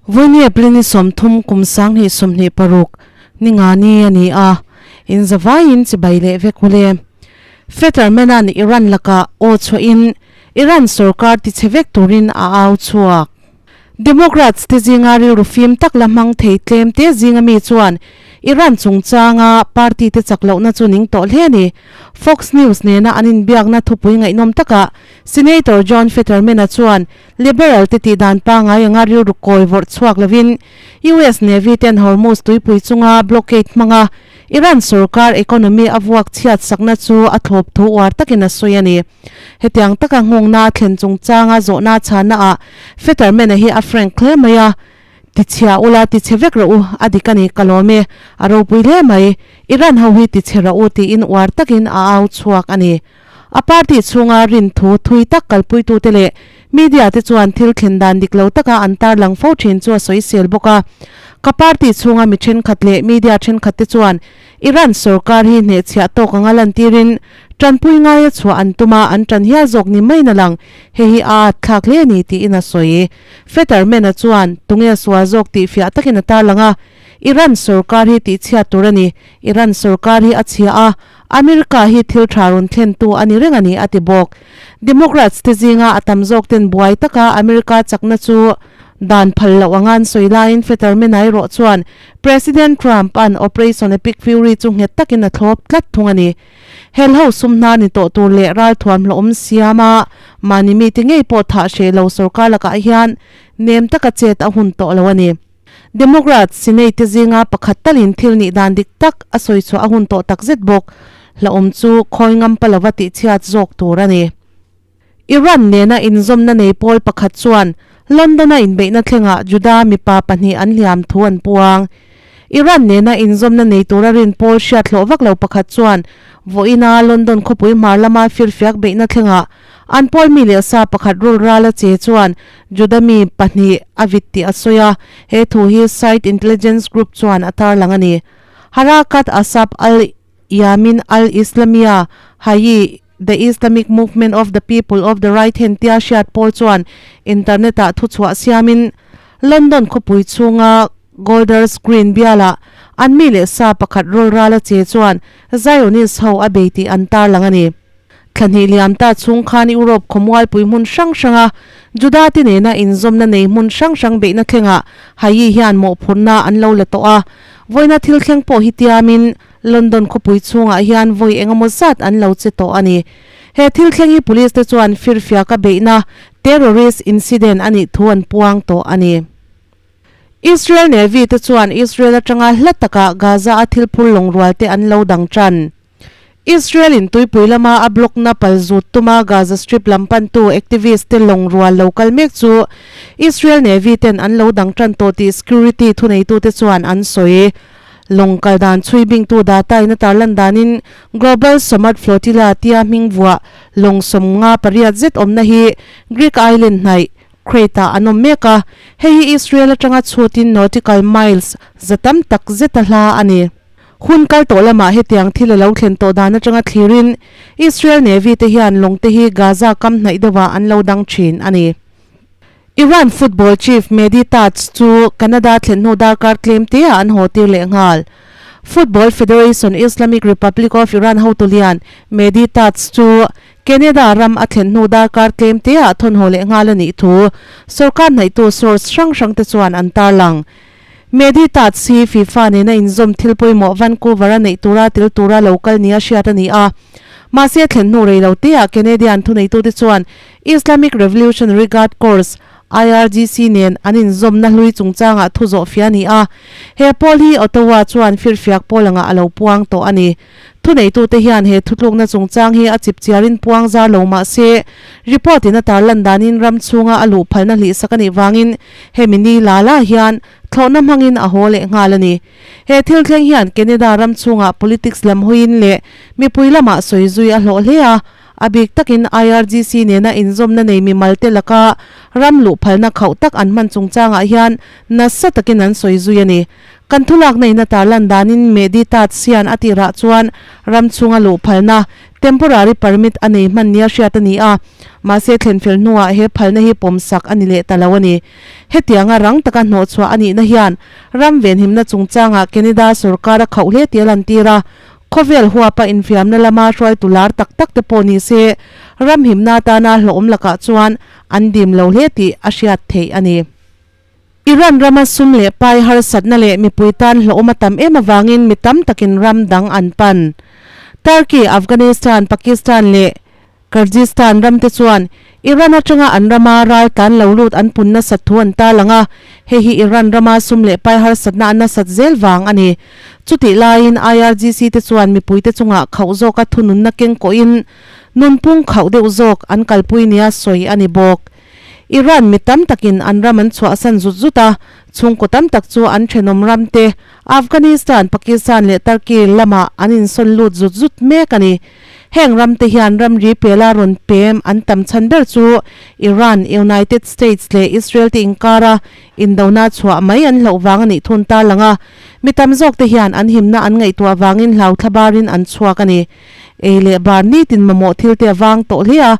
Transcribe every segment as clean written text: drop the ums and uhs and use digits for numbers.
Vawiini April ni 30 kum 2026 ni nga ni a ni a, in zavaiin chibai leh vek ule. Fetterman-a'n Iran lakah aw chhuahin Iran sorkar tichhe vek turin a au chhuak. Democrats te zinga rilru fim tak la hmang thei tlem te zinga mi chuan Iran chungchanga party te chak lohna chu ning tawh hle a ni. Fox News nena an inbiakna thupui ngaihnawm takah Senator John Fetterman-a chuan Liberal te tih dan pangngai anga rilru kawi vawrh chhuak lovin US Navy ten Hormuz tuipui chunga blockade hmanga Iran sorkar economy a vuak chhiat sakna chu a thlawp thu uar takin a sawi a ni. Hetiang taka nghawngna a thlen chungchanga zawhna chhanna ah Fetterman-a hi a frank hle mai a, Tichhia ula tichhe vek rawh u, a dik a ni, ka lawm e, a ropui hle mai, Iran ho hi tichhe rawh u tiin uar takin a au chhuak a ni. A party chhunga rin thu thui tak kalpuitute leh media te chuan thil thlen dan dik lo taka an tarlang fo thin chu a sawisel bawk a. Ka party chhunga mi thenkhat leh media thenkhat te chuan Iran sorkar hi hnehchhiah tawk anga lantirin tanpui ngaia chhuah an tum a, an tan hial zawk ni maiin a lang. Hei hi a at thlak hle a ni tiin a sawi. Fetterman-a chuan tunge sual zawk tih fiah takin a tarlang a, Iran sorkar hi tihchhiat tur a ni. Iran sorkar hi a chhia a, America hi thil tha rawn thlentu a ni reng a ni, a ti bawk. Democrats te zinga a tam zawk ten buai taka America chakna chu dan phal loh anga an sawi laiin Fetterman-a erawh chuan President Trump-a'n Operation Epic Fury chu nghet takin a thlawp tlat thung a ni. Hel ho sum hna ni tawh tur leh ralthuam hlawhawm siama mahni mite ngei pawh thah hreh lo sorkar lakah hian nem taka chet a hun tawh lo a ni. Democrats Senate te zinga pakhat talin thil nih dan dik tak a sawi chhuah a hun tawh tak zet bawk. Hlauhawm chu khawi ngam pa lova tihchhiat zawk tur a ni. Iran nena inzawmna nei pawl pakhat chuan London-a inbeihna thlengah Juda mipa pahnih an hliam thu an puang. Iran nena inzawmna nei tura rin pawl hriat hlawh vak lo pakhat chuan vawiina London khawpui hmar lama firfiak beihna thlengah an pawl mi leh sa pakhat rul rala che chuan Juda mi pahnih a vit tih a sawi a, he thu hi Site Intelligence Group chuan a tarlang a ni. Harakat Asab al-Yamin al-Islamiyah, Hayi, The Islamic Movement of the People of the Right Hand tia hriat pawl chuan internet-ah thuchhuah siamin London khawpui chhunga Golders Green bialah an mi leh sa pakhat rul rala che chuan Zionist ho a bei tih an tarlang a ni. Thla hnih liam ta chhung khan Europe khawmualpui hmun hrang hranga Juda te nena inzawmna nei hmun hrang hrang beihna thlengah Hayi hian mawhphurhna an lo la tawh a. Vawiina thil thleng pawh hi tiamin London khawpui chhungah hian vawi engemaw zat an lo che tawh a ni. He thil thleng hi police te chuan firfiaka beihna, terrorist incident, a nih thu an puang tawh a ni. Israel Navy te chuan Israel atanga hla takah Gaza a thil phur lawng rual te an lo dang tan. Israel in tuipui lama a block na pal zut tuma Gaza Strip lam pantu activist te lawng rual lo kal mek chu Israel Navy ten an lo dang tan tawh tih security thuneitute chuan an sawi. Lawng kal dan chhui bingtu data in a tarlan danin Global Samad Flotilla tia hming vuah lawng 58 zet awmna hi Greek island hnaih Crete-ah an awm mek a, hei hi Israel atanga chhutin nautical miles za tam tak zeta hla a ni. Hun kal tawh lamah hetiang thil a lo thlen tawh dan atanga thlirin Israel Navy te hian lawng te hi Gaza kam hnaih deuhah an lo dang thin a ni. Iran football chief Mehdi Taj chu Canada thlen hnu darkar tlem teah an haw tir leh nghal. Football Federation Islamic Republic of Iran hotu lian Mehdi Taj chu Canada ram a thlen hnu darkar tlem teah thawn haw leh nghal a nih thu sorkar hnaihtu source hrang hrang te chuan an tarlang. Mehdi Taj hi FIFA nena inzawm thil pawimawh Vancouver a neih tura tel tura lo kal nia hriat a ni a. Mahse thlen hnu rei lo teah Canadian thuneitute chuan Islamic Revolutionary Guard Corps, IRGC, nen an inzawmna hlui chungchangah thu zawh fia a ni a. He pawl hi Ottawa chuan firfiak pawl angah a lo puang tawh a ni. Thuneitute hian he thutlukna chungchang hi a chipchiarin puang zar lo mah se, report in a tarlan danin ram chhunga a luh phalna hlihsak a nih vangin hemi ni la la hian thlawhna hmangin a haw leh nghal a ni. He thil thleng hian Canada ram chhungah politics lam hawiin leh mipui lamah sawi zui a hlawh hle a, a bik takin IRGC nena inzawmna nei mimal te laka ram luh phalna khauh tak an hman chungchangah hian nasa takin an sawi zui a ni. Kan thulakna in a tarlan danin Mehdi Taj hian a tirah chuan ram chhunga luh phalna, temporary permit, a nei hman nia hriat a ni a. Mahse thlenfel hnuah he phalna hi pawmsak a ni leh ta lo a ni. Hetianga rang taka hnawhchhuah a nihna hian ram venhimna chungchangah Canada sorkar a khauh hle tih a lantir a, khawvel huapa infiamna lama hruaitu lar tak tak te pawh ni se ram himna atana hlawhawm lakah chuan an dim lo hle tih a hriat theih a ni. Iran rama sum leh pai harsatna leh mipui tan hlawhawm a tam em avangin mi tam takin ram dang an pan. Turkey, Afghanistan, Pakistan leh Kyrgyzstan ramte chuan Iran atanga an rama ral tlan lo lut an pun nasat thu an tarlang a, hei hi Iran rama sum leh pai harsatna an nasat zel vang a ni. Chutih laiin IRGC te chuan mipuite chungah khauh zawka thununna keng kawhin nunpung khauh deuh zawk an kalpui nia sawi a ni bawk. Iran mi tam takin an ram an chhuahsan zut zut a, chhungkaw tam tak chu an thenawm ramte Afghanistan, Pakistan leh Turkey lamah an insawn lut zut zut mek a ni. Heng ramte hian ramri pela rawn pem an tam chhan ber chu Iran, United States leh Israel te inkara indona chhuah mai an hlauh vang a nih thun ta lang a, mi tam zawkte hian an himna an ngaihtuah vangin hlau thlabarin an chhuak a ni. Ei leh bar nitin mamawh thil te a vang tawh hle a,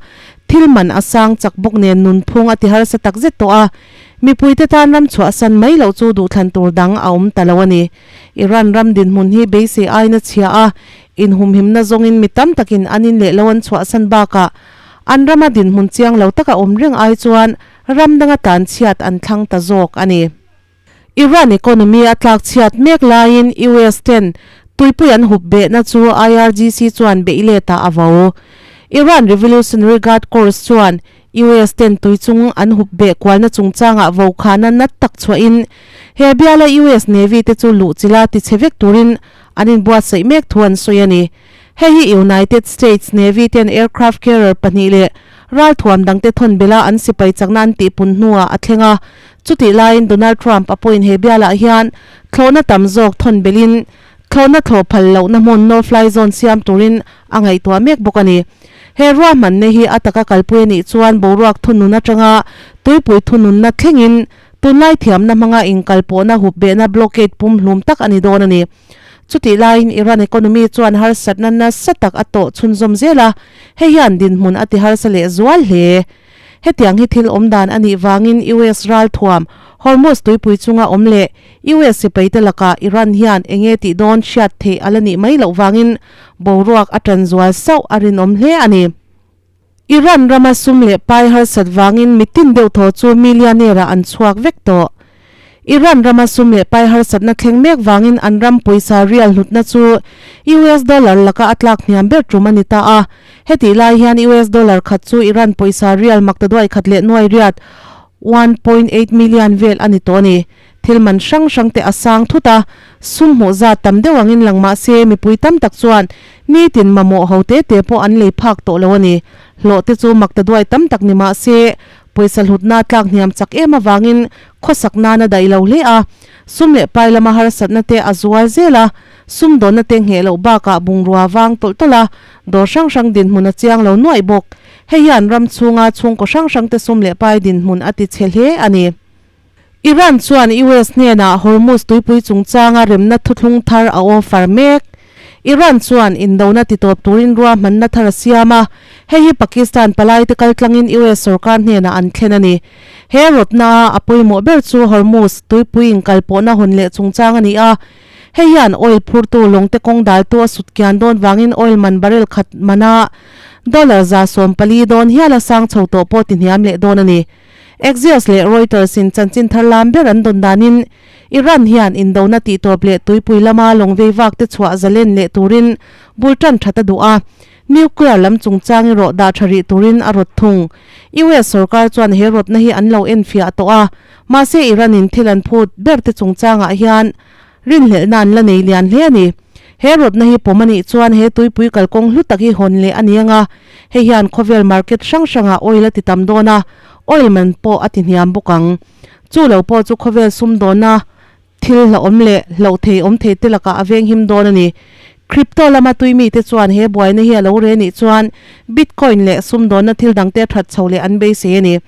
thil man a sang chak bawk nen nunphung a ti harsa tak zet tawh a, mipuite tan ram chhuahsan mai loh chu duhthlan tur dang a awm ta lo a ni. Iran ram dinhmun hi beisei aina chhia a, inhumhimna zawngin mi tam takin an in leh lo an chhuahsan bakah an rama dinhmun chiang lo taka awm reng ai chuan ram danga tan chhiat an thlang ta zawk a ni. Iran economy a tlak chhiat mek laiin US ten tuipui an hup behna chu IRGC chuan beih letah a vo. Iran Revolutionary Guard Corps chuan US ten tui chung an hup beh kualna chungchangah vokhana nat tak chhuahin he biala US Navy te chu luhchilha tichhe vek turin an inbuatsaih mek thu an sawi a ni. Hei hi United States Navy ten aircraft carrier pahnih leh ralthuam dangte thawn bela an sipai chakna an tihpun hnuah a thleng a. Chutih laiin Donald Trump a pawhin he bialah hian thlawhna tam zawk thawn belin thlawhna thlawh phal lohna hmun no fly zone siam turin a ngaihtuah mek bawk a ni. He ruahmanna hi a taka kalpui a nih chuan boruak thunun atanga tuipui thununna thlengin tunlai thiamna hmanga inkalpawhna hupbehna blockade pumhlum tak a ni dawn a ni. Chutih laiin Iran economy chuan harsatna nasa tak a tawh chhunzawm zel a, hei hian dinhmun a ti harsa leh zual hle. Hetiang hi thil awm dan a nih vangin US ralthuam Hormuz tuipui chunga awm leh US sipaite lakah Iran hian eng nge tih dawn hriat theih a la nih mai loh vangin boruak a tan zual sauh a rinawm hle a ni. Iran rama sum leh pai harsat vangin mitin deuh thaw chu millionaire ah an chhuak vek tawh. Iran rama sum leh pai harsatna thleng mek vangin an ram pawisa rial hlutna chu US dollar laka a tlak hniam ber tum a ni ta a. Hetih lai hian US dollar khat chu Iran pawisa rial maktaduai khat leh nuai riat, 1.8 million, vel a ni tawh a ni. Thil man hrang hrang te a sang thut a, sum hmuh zat tam deuh angin lang mah se mipui tam tak chuan nitin mamawh ho te te pawh an lei phak tawh lo a ni. Hlawh te chu maktaduai tam tak ni mah se pawisa hlutna tlak hniam chak em avangin khawsak nan a daih lo hle a, sum leh pai lama harsatna te a zual zel a, sumdawnna te ngheh loh bakah bungrua vang tawlh tawlh a, dawr hrang hrang dinhmun a chiang lo nuaih bawk. Hei hian ram chhunga chhungkaw hrang hrang te sum leh pai dinhmun a ti chhe hle a ni. Iran chuan US hnenah Hormuz tuipui chungchanga remna thuthlung thar a offer mek. Iran chuan indona titawp turin ruahmanna thar a siam a, hei hi Pakistan palaite kaltlangin US sorkar hnenah an thlen a ni. He rawtna a a pawimawh ber chu Hormuz tuipui inkalpawhna hawn leh chungchang a ni a, hei hian oil phurtu lawngte kawng daltu a sut kian dawn vangin oil man barrel khat mana dollar 140 dawn hial a sang chho tawh pawh tihniam leh dawn a ni. Axios leh Reuters in chanchin thar lam ber an dawn danin Iran hian indona tihtawp leh tuipui lama lawng vei vak te chhuah zalen leh turin bul tan that a duh a, nuclear lam chungchang erawh dah tha rih turin a rawt thung. US sorkar chuan he rawtna hi an lo enfiah tawh a, mahse Iran in thil an phut ber te chungchangah hian rinhlelhna an la nei lian hle a ni. He rawtna hi pawm a nih chuan he tuipui kalkawng hlu tak hi hawn leh a ni ang a, hei hian khawvel market hrang hrangah oil a ti tam dawn a, oil man pawh a ti hniam bawk ang. Chu lo pawh chu khawvel sumdawna thil hlauhawm leh hlauh thei awm thei te lakah a venghim dawn a ni. Crypto lama tui mite chuan he buaina hi a lo re nih chuan Bitcoin leh sumdawnna thil dangte a that chho leh an beisei a ni.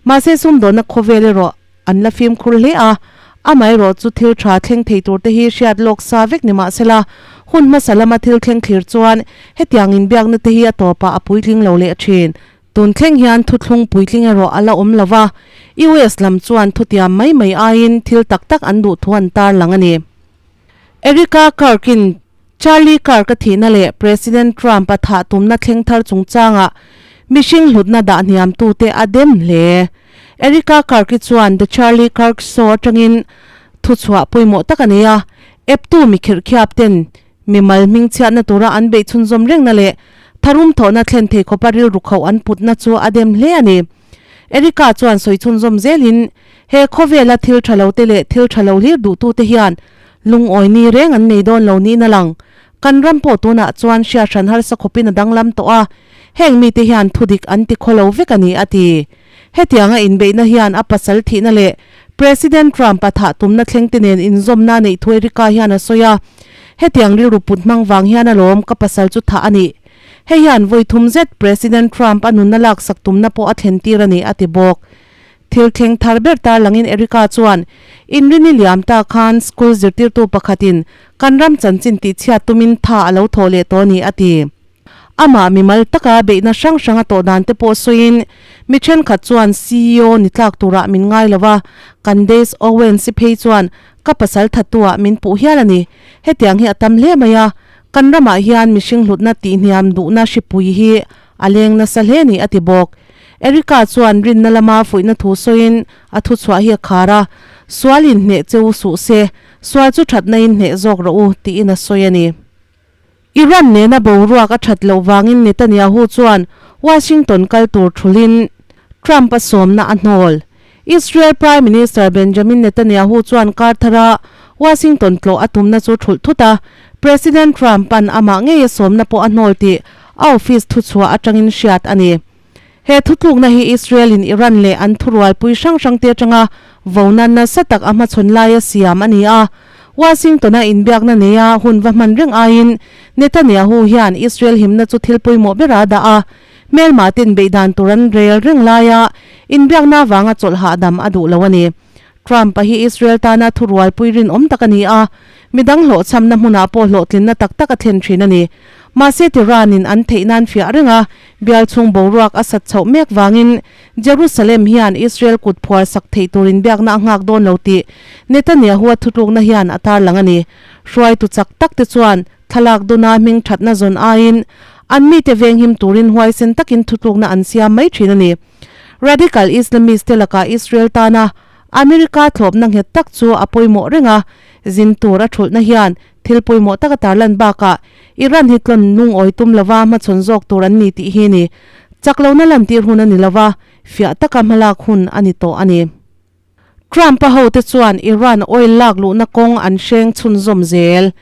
Mahse sumdawnna khawvel erawh an la fimkhur hle a, amaherawh chu thil tha thleng thei tur te hi hriat lawk sa vek ni mahsela hun hmasa lama thil thleng thlir chuan hetiang inbiakna te hi a tawpah a puitling lo leh thin. Tun thleng hian thuthlung puitling erawh a la awm lo va, US lam chuan thutiam mai mai aiin thil tak tak an duh thu an tarlang a ni. Erika Kirk-in Charlie Kirk-a thihna leh President Trump-a thah tumna thleng thar chungchangah mihring hlutna dah hniamtute a dem hle. Erika Kirk-i chuan The Charlie Kirk Show atangin thuchhuah pawimawh tak a nei a, eptu mikhirhkhiap ten mimal hmingchhiatna tura an beih chhunzawm rengna leh tharum thawhna thlen thei khawpa rilru khauh an putna chu a dem hle a ni. Erika chuan sawi chhunzawm zelin, He khawvela thil tha lo te leh thil tha lo hlir duhtute hian lungawi ni reng an nei dawn lo niin a lang. Kan ram pawh tunah chuan hriat hran harsa khawpin a danglam tawh a, heng mite hian thudik an ti khaw lo vek a ni, a ti. Hetianga inbeihna hian a pasal thihna leh President Trump-a thah tumna thlengte nen inzawmna a neih thu Erika hian a sawi a, Hetiang rilru put hmang vang hian alawm ka pasal chu thah a nih. Hei hian vawi thum zet President Trump a nunna laksak tumna pawh a thlen tir a ni, a ti bawk. Thil thleng thar ber tarlangin Erika chuan, Inrini liam ta khan school zirtirtu pakhatin kan ram chanchin tihchhiat tumin tha a lo thawh leh tawh a ni, a ti. Amah mimal taka beihna hrang hrang a tawh dan te pawh sawiin, Mi thenkhat chuan CEO ni tlak turah min ngai lo a, Candace Owens-i phei chuan ka pasal thattu-ah min puh hial a ni. Hetiang hi a tam hle mai a, kan ramah hian mihring hlutna tihhniam duhna hripui hi a leng nasa hle ni a ti bawk. Erika chuan rinna lama fuihna thu sawiin a thuchhuah hi a khar a, Sual inhneh che u suh se, sual chu thatna inhneh zawk rawh u, tiin a sawi a ni. Iran nena boruak a that loh vangin Netanyahu chuan Washington kal tur thulhin Trump a sawmna a hnawl. Israel Prime Minister Benjamin Netanyahu chuan kar thara Washington tlawh a tumna chu thulh thut a, President Trump-a'n amah ngei a sawmna pawh a hnawl tih a office thuchhuah atangin hriat a ni. He thutlukna hi Israel-in Iran leh an thurualpui hrang hrangte atanga vona nasa tak a hmachhawn laia siam a ni a. Washington-a inbiakna neia hun va hman reng aiin Netanyahu hian Israel himna chu thil pawimawh bera a dah a, hmelmah ten beihdan tur an rel reng laia inbiakna avanga chawlh hahdam a duh lo a ni. Trump-a hi Israel tana thurualpui rinawm tak a ni a, midang hlawhchhamna hmunah pawh hlawhtlinna tak tak a thlen thin a ni. Mahse Tehran-in an theih nan fiah reng a, bial chhung boruak a sat chhoh mek vangin Jerusalem hian Israel kut phuar sak theih tur inbiakna a nghak dawn lo tih Netanyahu-a thutlukna hian a tarlang a ni. Hruaitu chak tak te chuan thlalak dawna hming thatna zawn aiin an mite venghim turin huaisen takin thutlukna an siam mai thin a ni. Radical Islamist te lakah Israel tana America thlawpna nghet tak chu a pawimawh reng a, zin tur a thulhna hian thil pawimawh taka tarlan bakah Iran hi tlawn lungawi tum lova hmachhawn zawk tur an ni tih hi ni. Chak lohna lantir hun a ni lova, fiah taka hmalak hun a ni tawh a ni. Trump-a hote chuan Iran oil lak luhna kawng an hreng chhunzawm zel.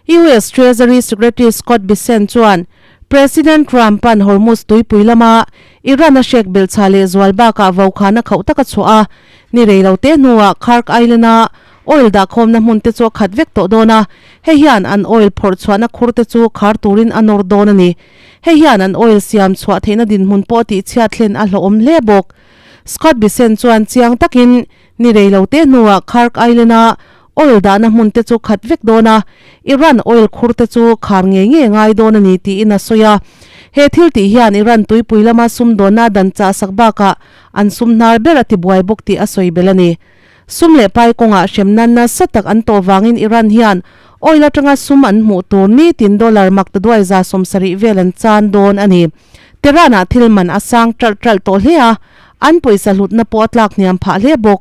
US Treasury Secretary Scott Bessent chuan President Trump-a'n Hormuz tuipui lama Iran a hrek belhchhah leh zual bakah vaukhana khauh taka chhuah a ni rei lo te hnuah Kharg Island-a oil dahkhawmna hmun te chu a khat vek tawh dawn a, hei hian an oil phawrh chhuahna khur te chu khar turin a nawr dawn a ni. Hei hian an oil siam chhuah theihna dinhmun pawh tihchhiat hlen a hlawhawm hle bawk. Scott Bessent chuan chiang takin ni rei lo te hnuah Kharg Island-a oil dahna hmun te chu khat vek dawn a, Iran oil khur te chu khar ngei ngei ngai dawn a ni tiin a sawi a. He thil tih hian Iran tuipui lama sumdawnna dan chah sak bakah an sum hnar ber a tibuai bawk tih a sawi belh a ni. Sum leh pai kawngah hremna nasa tak an tawh vangin Iran hian oil atanga sum an hmuh tur nitin dollar maktaduai 70 vel an chan dawn a ni. Tehran-ah thil man a sang ṭalh ṭalh tawh hle a, an pawisa hlutna pawh a tlak hniam phah hle bawk.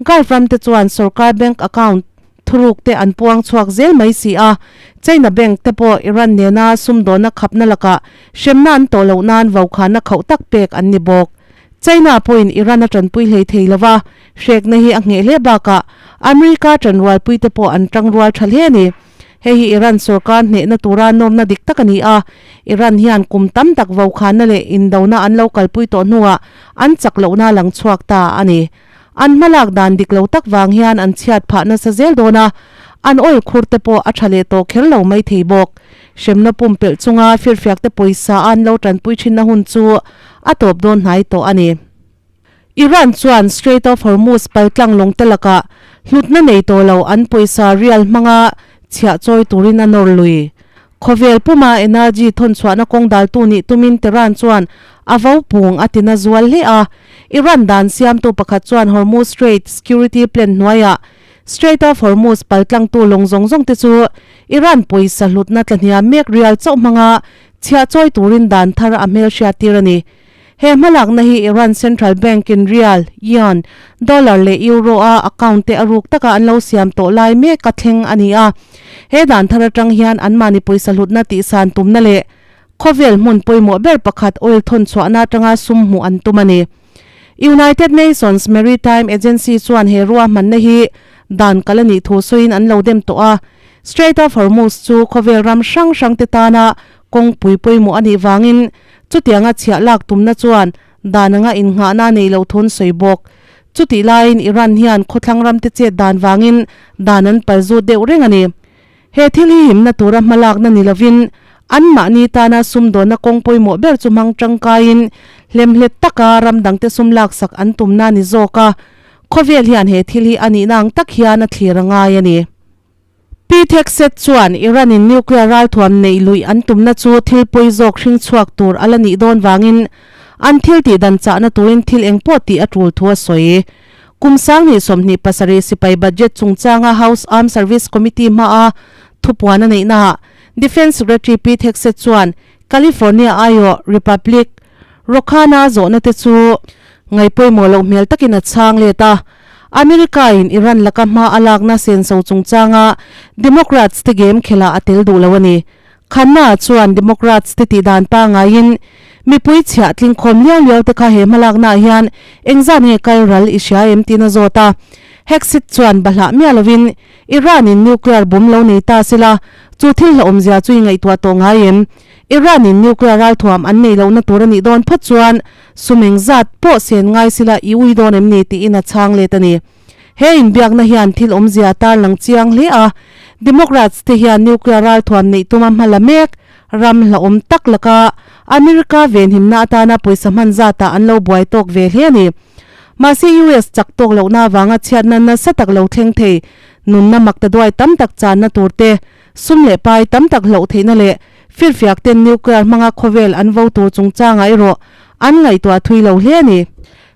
Gulf ram te chuan sorkar bank account thuruk te an puang chhuak zel mai si a, China bank te pawh Iran nena sumdawnna khapna lakah hremna an tawh loh nan vaukhana khauh tak pek an ni bawk. China pawhin Iran a tanpui hlei thei lo va, hrekna hi a ngheh hle bakah America tanrualpui te pawh an tangrual tha hle a ni. Hei hi Iran sorkar hnehna tura nawmna dik tak a ni a, Iran hian kum tam tak vaukhana leh indona an lo kalpui tawh hnuah an chak lohna lang chhuak ta a ni. An hmalak dan dik lo tak vang hian an chhiat phah nasa zel dawn a, an oil khur te pawh a tha leh tawh kher lo mai thei bawk. Hremna pumpelh chunga firfiak te pawisa a an lo tanpui thinna hun chu a tawp dawn hnai tawh a ni. Iran chuan Strait of Hormuz paltlang lawng te lakah hlutna nei tawh lo an pawisa rial hmanga chhiah chawi turin a nawr lui. Khawvel puma energy thawn chhuahna kawng daltu nih tumin Tehran chuan a vo pung a tina zual hle a. Iran dan siamtu pakhat chuan Hormuz Strait Security Plan hnuaiah Strait of Hormuz paltlangtu lawng zawng zawng te chu Iran pawisa hlutna tlahniam mek rial chauh hmanga chhiah chawi turin dan thar a hmelhriattir a ni. He hmalakna hi Iran Central Bank in rial, yuan, dollar leh euro a account te a ruk taka an lo siam tawh lai mek a thleng a ni a. He dan thar atang hian anmahni pawisa hlutna tihsan tumna leh khawvel hmun pawimawh ber pakhat oil thawn chhuahna atanga sum hmuh an tum a ni. United Nations Maritime Agency chuan he ruahmanna hi dan kal a nih thu sawiin an lo dem tawh a. Strait of Hormuz chu khawvel ram hrang hrang te tana kawngpui pawimawh a nih vangin Chutianga chhiah lak tumna chuan dan anga innghahna nei lo thun sawi bawk. Chutih laiin Iran hian khawthlang ramte chet dan vangin dan an pal zut deuh reng a ni. He thil hi himna tura hmalakna ni lovin anmahni tana sumdawnna kawng pawimawh ber chu hmang tangkaiin hlemhlet taka ram dangte sum laksak an tumna ni zawk a, khawvel hian he thil hi a nihna ang tak hian a thlir a ngai a ni. Pi Thekset chuan Iran-in nuclear ralthuam neih luih an tumna chu thil pawi zawk hring chhuak tur a la nih dawn vangin an thil tih dan chahna turin thil eng pawh tih a tul thu a sawi. Kum 2027 sipai budget chungchanga House Armed Service Committee hmaa thupuan a neihnaah Defence Secretary Pete Hegseth chuan California aiawh Republic Rokhana zawhna te chu ngaihpawimawh loh hmel takin a chhang let a. America-in Iran laka hma a lakna senso chungchanga Democrats te game khelah a tel duh lo a ni. Khanna chuan Democrats te tih dan pangaiin mipui chhiah tlingkhawm liau liau te kha he hmalaknaah hian engzat nge kal ral i hria em tiin a zawt a. Hegseth chuan bahlah miah lovin Iran-in nuclear bomb lo nei ta sela chu thil hlauhawmzia chu i ngaihtuah tawh ngai em? Iran-in nuclear ralthuam an nei lohna tur a nih dawn phawt chuan sum engzat pawh sen ngai sila i ui dawn em ni tiin a chhang let a ni. He inbiakna hian thil awmzia tarlang chiang hle a, Democrats te hian nuclear ralthuam neih tuma hma la mek ram hlauhawm tak laka America venhimna atana pawisa hman zatah an lo buai tawk ve hle a ni. Mahse US chak tawk lohna avanga chhiatna nasa tak lo thleng thei nunna maktaduai tam tak channa tur te, Sum leh pai tam tak hloh theihna leh firfiak ten nuclear hmanga khawvel an vo tur chungchangah erawh an ngaihtuah thui lo hle a ni.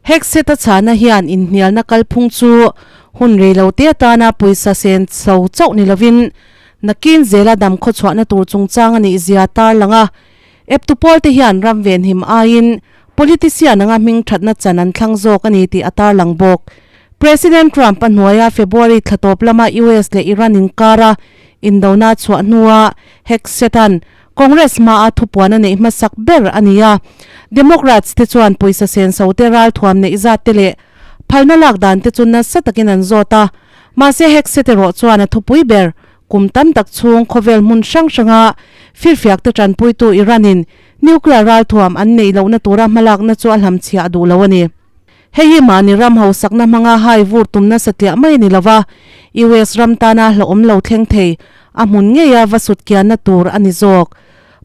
Hegseth-a chhana hian inhnialna kalphung chu hun rei lo te atana pawisa sen chho chauh ni lovin nakin zela dam khawchhuahna tur chungchang a nih zia tarlang a. Eptu pawl te hian ram venhim aiin politician anga hming thatna chan an thlang zawk a ni tih a tarlang bawk. President Trump a hnuaia February thla tawp lama US leh Iran inkara indona chhuah hnua Hegseth-a'n Congress hmaa thupuan a neih hmasak ber a ni a. Democrats te chuan pawisa senso te ralthuam neih zat te leh phalna lak dan te chu nasa takin an zawt a. Mahse Hegseth erawh chuan a thupui ber Kum tam tak chhung khawvel hmun hrang hranga firfiakte tanpuitu Iran-in nuclear ralthuam an neih lohna tura hmalakna chu a hlamchhiah duh lo a ni. Hei hi mahni ram hausakna hmanga hai vur tumna satliah mai a ni lova, US ram tana hlauhawm lo thleng thei a hmun ngeia va sut kianna tur a ni zawk.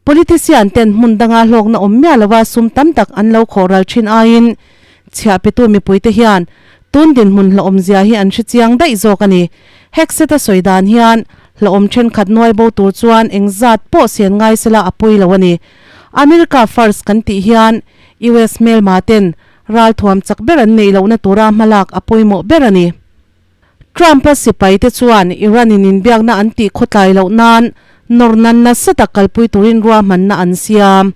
Politician ten hmun danga hlawkna awm miah lova sum tam tak an lo khawh ral thin aiin chhiahpetu mipuite hian tun dinhmun hlauhawmzia hi an hre chiang daih zawk a ni. Hegseth a sawi dan hian hlauhawm thenkhat nuai bo tur chuan engzat pawh sen ngai sela a pawi lo a ni. America First kan tih hian US hmelma ten ralthuam chak ber an neih lohna tura hmalak a pawimawh ber a ni. Trump-a sipai te chuan Iran-in inbiakna an tih khawtlai loh nan nawr nan nasa tak kalpui turin ruahmanna an siam.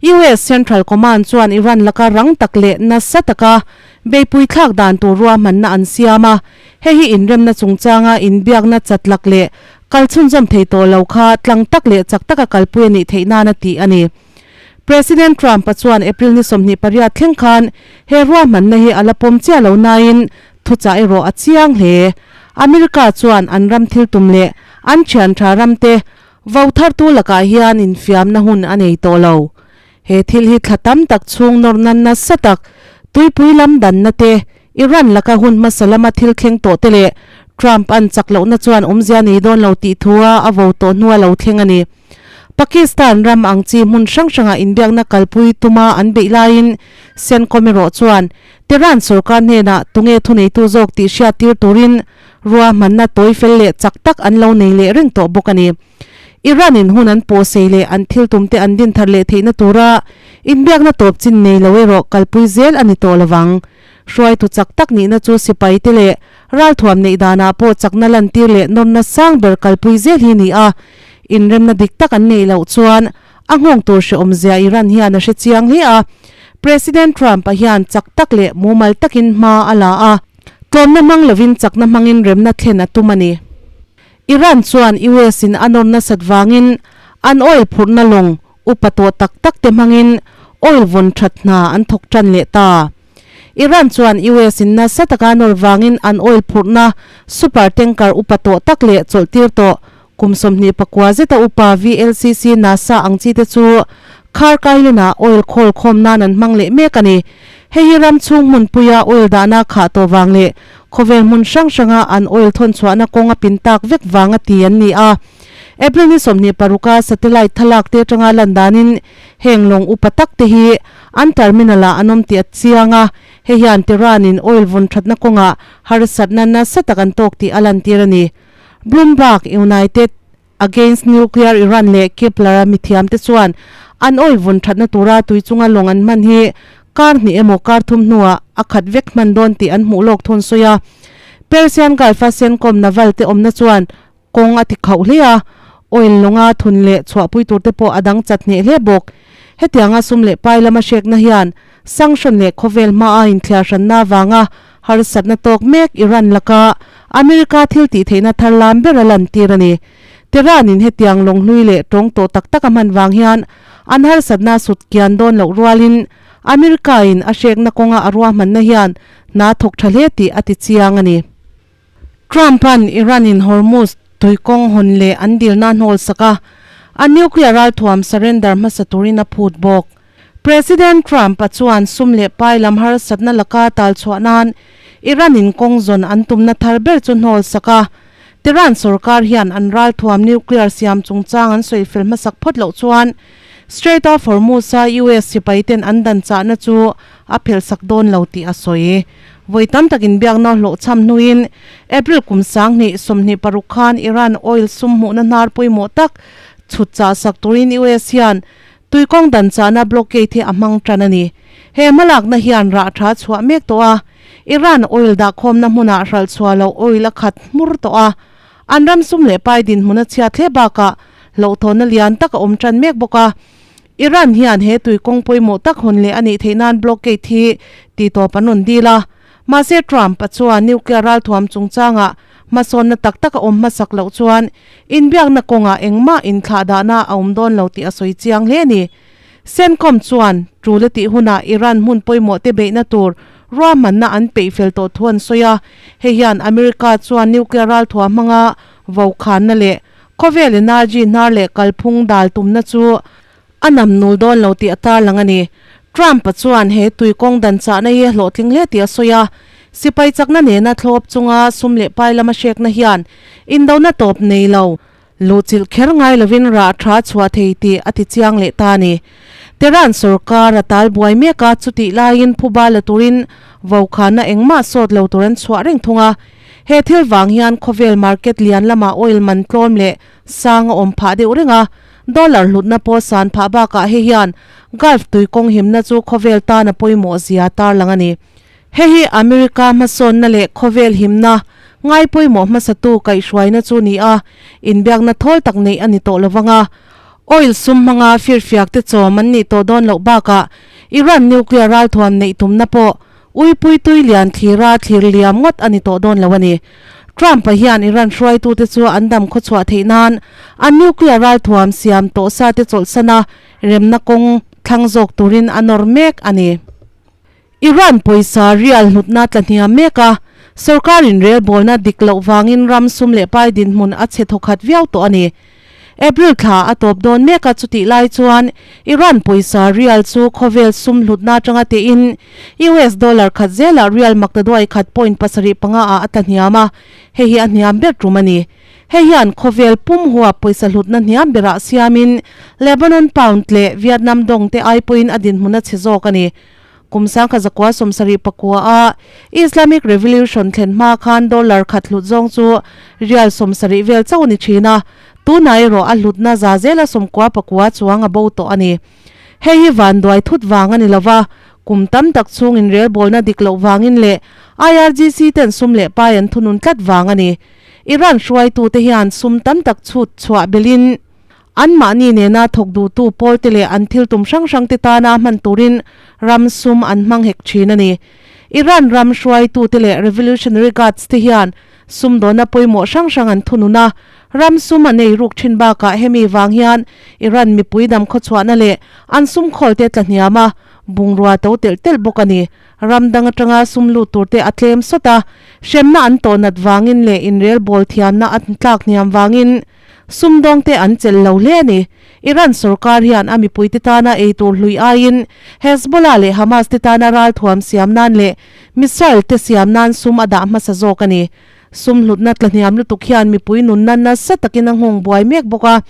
US Central Command chuan Iran laka rang tak leh nasa taka beipui thlak dan tur ruahmanna an siam a, hei hi inremna chungchanga inbiakna chatlak leh kal chhunzawm thei tawh lo kha tlang tak leh chak taka kalpui a nih theih nana tih a ni. President Trump-a chuan April ni 28 thleng khan he ruahmanna hi a la pawm chiah lo nain thuchah erawh a chiang hle. America chuan an ram thil tum leh an thian tha ramte Vo thartu lakah hian infiamna hun a nei tawh lo. He thil hi thla tam tak chhung nawrna nasa tak, tuipui lam danna te, Iran laka hun hmasa lama thil thleng tawh te leh Trump an chak lohna chuan awmzia nei dawn lo tih thua a vo tawh hnua lo thleng a ni. Pakistan ram ang chi hmun hrang hrangah inbiakna kalpui tuma an beih laiin CENTCOM erawh chuan Tehran sorkar hnenah tunge thuneitu zawk tih hriattir turin Ruahmanna tawi fel leh chak tak an lo nei leh reng tawh bawk a ni. Iran in hun an pawhsei leh an thil tum te an din thar leh theihna tura inbiakna tawp chin nei lo erawh kalpui zel a ni tawh lovang. Hruaitu chak tak nihna chu sipai te leh ralthuam neih danah pawh chakna lantir leh nawrna sang ber kalpui zel hi ni a, inremna dik tak an neih loh chuan a nghawng tur hrehawmzia Iran hian a hre chiang hle a. President Trump-a hian chak tak leh mumal takin hma a la a, tlawmna hmang lovin chakna hmangin remna thlen a tum a ni. Iran chuan US in a nawr nasat vangin an oil phurhna lawng upa tawh tak tak te hmangin oil vawn that hna an thawk tan leh ta. Iran chuan US in nasa taka nawr vangin an oil phurhna super tanker upa tawh tak leh chawlhtir tawh kum 29 zeta upa VLCC nasa ang chi te chu Khark Island ah oil khawl khawm nan an hmang leh mek a ni. Hei hi ram chhung hmunpuia oil dahna khah tawh vang leh Khawvel hmun hrang hranga an oil thawn chhuahna kawng a pin tak vek vang a ti an ni a. April ni 26 a satellite thlalak te atanga lan danin heng lawng upa tak te hi an terminal ah an awm tih a chiang a, hei hian Tehran in oil vawn thatna kawngah harsatna nasa tak an tawk tih a lantir a ni. Bloomberg United. Against Nuclear Iran leh Kepler-a mithiam te chuan an oil vawn thatna tura tui chunga lawng an hman hi kar hnih emaw kar thum hnuah a khat vek hman dawn tih an hmuh lawk thun sawi a. Persian Gulf-a CENTCOM naval te awmna chuan kawng a ti khauh hle a, oil lawnga thun leh chhuahpui tur te pawh a dang chat hneh hle bawk. Hetianga sum leh pai lama hrekna hian sanction leh khawvel hmaa inthiar hranna avanga Harsatna tawk mek Iran laka America thil tih theihna thar lam ber a lantir a ni. Tehran-in hetiang lawng hlui leh tawng tawh tak tak a hman vang hian an harsatna sut kian dawn loh rualin America-in a hrekna kawnga a ruahmanna hian hna thawk tha hle tih a ti chiang a ni. Trump-a'n Iran-in Hormuz tuikawng hawn leh an dilna a hnawl sak a, a nuclear ralthuam surrender hmasa turin a phut bawk. President Trump-a chuan sum leh pai lam harsatna laka tal chhuah nan Iran in kawng zawn an tumna thar ber chu hnawl sak a. Tehran sorkar hian an ralthuam nuclear siam chungchang an sawi fel hmasak phawt loh chuan Strait of Hormuz-a US sipai ten an dan chahna chu a phelh sak dawn lo tih a sawi. Vawi tam tak inbiakna hlawhchham hnuin April kum 2026 khan Iran oil sum hmuhna hnar pawimawh tak chhut chah sak turin US hian Tuikawng dan chahna blockade hi a hmang tan a ni. He hmalakna hian rah tha chhuah mek tawh a, Iran oil dahkhawmna hmunah hralh chhuah loh oil a khat hmur tawh a. An ram sum leh pai dinhmun a chhiat hle bakah hlauhthawnna lian tak a awm tan mek bawk a. Iran hian he tuikawng pawimawh tak hawn leh a nih theih nan blockade hi tihtawp an rawn dil a. Mahse Trump-a chuan nuclear ralthuam chungchangah hmasawnna tak tak a awm hmasak loh chuan inbiakna kawngah engmah inthlahdahna a awm dawn lo tih a sawi chiang hle a ni. CENTCOM chuan tul a tih hunah Iran hmun pawimawh te beihna tur ruahmanna an peih fel tawh thu an sawi a, hei hian America chuan nuclear ralthuam hmanga vokhanna leh khawvel energy hnar leh kalphung dal tumna chu A nam nul dawn lo tih a tarlang a ni. Trump-a chuan he tui kawng dan chahna hi a hlawhtling hle tih a sawi a. Sipai chakna nena thlawp chunga sum leh pai lama hrekna hian indona tawp nei lo, luhchilh kher ngai lovin rah tha chhuah thei tih a ti chiang leh ta a ni. Tehran sorkar a tal buai mek a, chutih laiin phuba la turin vaukhana engmah sawt lo tur an chhuah reng thung a. He thil vang hian khawvel market lian lama oil man tlawm leh sang a awm phah deuh reng a. Dollar hlutna pawh san phah bakah hei hian Gulf tui kawng himna chu khawvel tan a pawimawh zia tarlang a ni. Hei hi America hmasawnna leh khawvel himna ngai pawimawh hmasatu kaihhruaina chu ni a, inbiakna thawl tak neih a ni tawh lovang a. Oil sum hmanga firfiak te chawm an nih tawh dawn loh bakah Iran nuclear ralthuam neih tumna pawh Uipui tui lian thlira thlir liam ngawt a ni tawh dawn lo a ni. Trump-a hian Iran hruaitute chu an dam khawchhuah theih nan an nuclear ralthuam siam tawh sa te chawlhsan a, remna kawng thlang zawk turin a nawr mek a ni. Iran pawisa rial hlutna tla hniam mek a, sorkarin relbawlna dik loh vangin ram sum leh pai dinhmun a chhe thawkhat viau tawh a ni. April thla a tawp dawn mek a, chutih lai chuan Iran pawisa rial chu khawvel sum hlutna atanga tehin US dollar khat zelah rial maktaduai khat point pasarih panga ah a tla hniam a, hei hi a hniam ber tum a ni. Hei hian khawvel pum huap pawisa hlutna hniam berah siamin Lebanon pound leh Vietnam dong te ai pawhin a dinhmun a chhe zawk a ni. Kum 1979 a Islamic Revolution thlen hma khan dollar khat hlut zawng chu rial 70 vel chauh a ni thin a. Tunah erawh a hlutna za zela 99 chuang a bo tawh a ni. Hei hi vanduai thut vang a ni lova, kum tam tak chhung inrelbawlna dik loh vangin leh IRGC ten sum leh pai an thunun tlat vang a ni. Iran hruaitute hian sum tam tak chhut chhuah belhin anmahni nena thawk duhtu pawlte leh an thil tum hrang hrangte tana hman turin ram sum an hmang hek thin a ni. Iran ram hruaitute leh Revolutionary Guards te hian sumdawnna pawimawh hrang hrang an thunun a, ram sum an ei ruk thin bakah hemi vang hian Iran mipui dam khawchhuahna leh an sum khawlte tla hniam a, bungrua to telh telh bawk a ni. Ram dang atanga sum lut turte a tlem sawt a, hremna an tawh nat vangin leh inrelbawl thiamna an tlak hniam vangin sumdawngte an chelh lo hle a ni. Iran sorkar hian a mipuite tana ei tur hlui aiin Hezbollah leh Hamas te tana ralthuam siam nan leh missile te siam nan sum a dah hmasa zawk a ni. Sum hlutna tla hniam lutuk hian mipui nunna nasa takin a nghawng buai mek bawk a,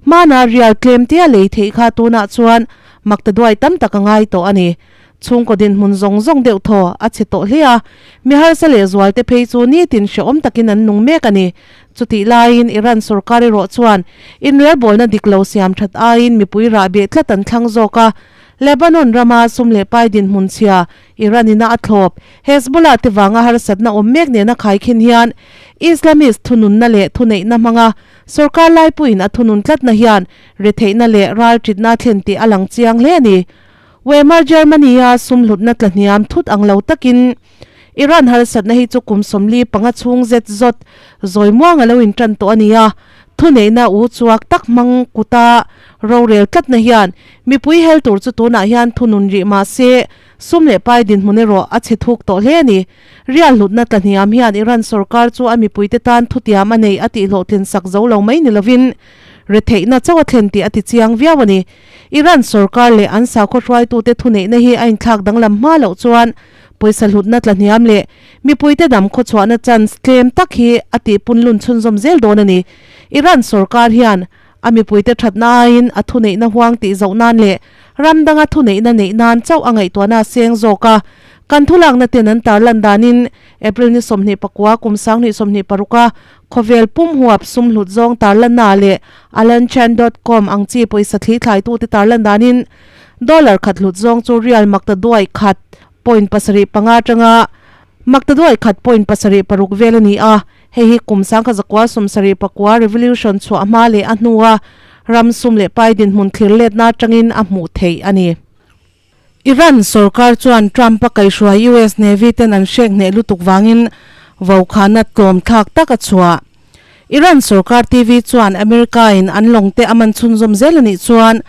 hmana rial tlem tia lei theih kha tunah chuan maktaduai tam tak a ngai tawh a ni. Chhungkaw dinhmun zawng zawng deuh thaw a chhe tawh hle a, mi harsa leh zualte phei chu nitin hrehawm takin an nung mek a ni. Chutih laiin Iran sorkar erawh chuan inrelbawlna dik lo siam that aiin mipui rah beh tlat an thlang zawk a. Lebanon rama sum leh pai dinhmun chhia Iran ina a thlawp Hezbollah te vanga harsatna awm mek nena khaikhin hian Islamist thununna leh thuneihna hmanga sorkar laipuiin a thunun tlatna hian retheihna leh ralṭitna thlen tih a lang chiang hle a ni. Weimar Germany-a sum hlutna tla hniam thut ang lo takin Iran harsatna hi chu kum 45 chhung zet zawt zawi muang a lo intan tawh a ni a, thuneihna u chuak tak hmang kuta rorel tlatna hian mipui hel tur chu tunah hian thunun rih mah se sum leh pai dinhmun erawh a chhe thuk tawh hle a ni. Rial hlutna tla hniam hian Iran sorkar chu a mipuite tan thutiam a neih a tihhlawhtlin sak zo lo mai ni lovin retheihna chauh a thlen tih a ti chiang viau a ni. Iran sorkar leh an sakhaw hruaitute thuneihna hi a inthlak danglam hma loh chuan pawisa hlutna tla hniam leh mipuite dam khawchhuahna chance tlem tak hi a tihpunlun chhunzawm zel dawn a ni. Iran sorkar hian a mipuite thatna aiin a thuneihna huang tih zoh nan leh ram danga thuneihna neih nan chauh a ngaihtuahna a seng zawk a. Kan thulakna ten an tarlan danin April ni 29 kum 2026 a Khawvel pum huap sum hlut zawng tarlanna leh Alanchan dot com ang chi pawisa thli thlaitute tarlan danin dollar khat hlut zawng chu rial makta duai khat point pasarih panga atanga makta duai khat point pasarih paruk vel a ni a. Hei hi kum 1979 revolution chhuah hma leh a hnua ram sum leh pai dinhmun thlir letna atangin a hmuh theih a ni. Iran sorkar chuan Trump-a kaihhruai US Navy ten an hrek hneh lutuk vangin vaukhana tlawm thlak tak a chhuah. Iran sorkar TV chuan America-in an lawngte a man chhunzawm zel a nih chuan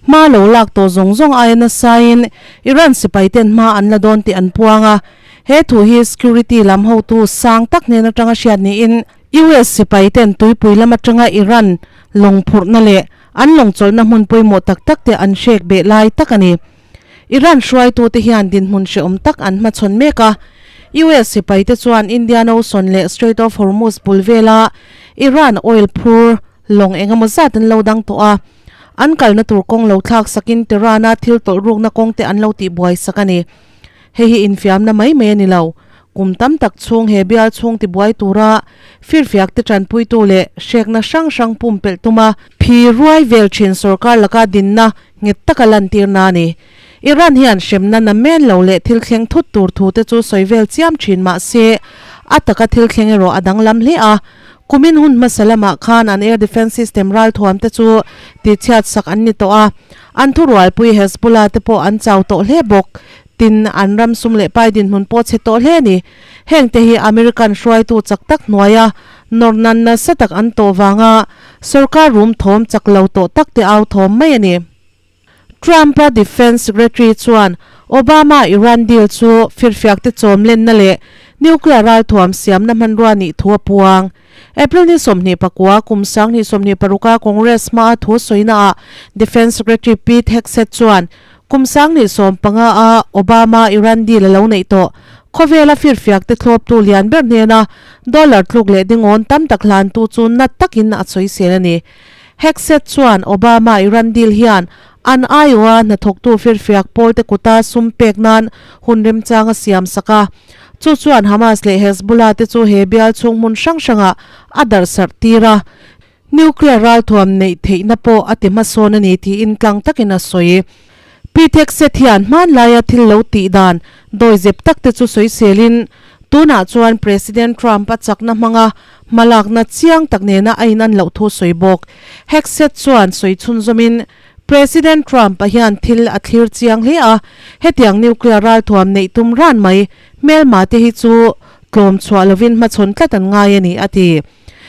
hma lo lak tawh zawng zawng aia nasain Iran sipai ten hma an la dawn tih an puang a. He thu hi security lam hotu sang tak hnen atanga hriat niin US sipai ten tuipui lam atanga Iran lawng phurhna leh An lawngchawlhna hmun pawimawh tak tak te an hrek beh lai tak a ni. Iran hruaitute hian dinhmun hrehawm tak an hmachhawn mek a. US sipaite chuan Indian Ocean leh Strait of Hormuz bul vela Iran oil phur lawng eng emaw zat an lo dang tawh a. An kalna tur kawng lo thlak sakin Tehran-a thil tawlh rukna kawng te an lo tihbuai sak a ni. Hei hi infiamna mai mai a ni lo. Kum tam tak chhung he bial chhung tibuai tura firfiak te tanpuitu leh hrekna hrang hrang pumpelh tuma phi ruai vel thin sorkar laka dinna nghet taka lantirna a ni. Iran hian hremna na men lo leh thil thleng thut tur thu te chu sawi vel chiam thin mah se a taka thil thleng erawh a danglam hle a. Kumin hun hmasa lamah khan an air defence system ralthuam te chu tihchhiat sak an ni tawh a. An thurualpui Hezbollah te pawh an chau tawh hle bawk. Tin, an ram sum leh pai dinhmun pawh chhe tawh hle a ni. Hengte hi American hruaitu chak tak hnuaia nawr nan nasa tak an tawh vanga sorkar rum thawm chak lo tawh tak te au thawm mai a ni. Trump-a Defence Secretary chuan Obama Iran deal chu firfiak te chawm lenna leh nuclear ralthuam siamna hmanrua nih thu a puang. April ni 29 kum 2026 a Congress hmaa thu sawinaah Defence Secretary Pete Hegseth chuan Kum 2015 a Obama Iran deal a lo neih tawh. Khawvela firfiak te thlawptu lian ber hnena dollar tluk leh dingawn tam tak hlantu chu nat takin a sawisel a ni. Hegseth chuan Obama Iran deal hian an aiawha hnathawktu firfiak pawlte kuta sum pek nan hun remchang a siam sak a. Chu chuan Hamas leh Hezbollah te chu he bial chhung hmun hrang hrangah a darhsarh tir a. Nuclear ralthuam neih theihna pawh a ti hmasawn a ni tiin tlang takin a sawi. Pete Hegseth hian hmanlaia thil lo tih dan dawizep tak te chu sawiselin tunah chuan President Trump a chakna hmanga hmalakna chiang tak nena a inan loh thu sawi bawk. Hegseth chuan sawi chhunzawmin President Trump-a hian thil a thlir chiang hle a, hetiang nuclear ralthuam neih tum ran mai hmelma te hi chu tlawm chhuah lovin hmachhawn tlat an ngai a ni, a ti.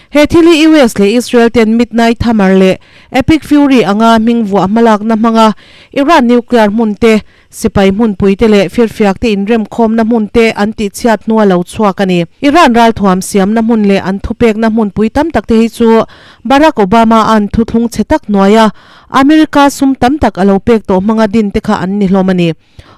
He thil hi US leh Israel ten Midnight Hammer leh Epic Fury anga hming vuah hmalakna hmanga Iran nuclear hmun te, sipai hmunpui te leh firfiak te inremkhawmna hmun te an tihchhiat hnua lo chhuak a ni. Iran ralthuam siamna hmun leh an thupekna hmunpui tam tak te hi chu Barack Obama-a'n thuthlung chhe tak hnuaia America sum tam tak a lo pek tawh hmanga din te kha an ni hlawm a ni.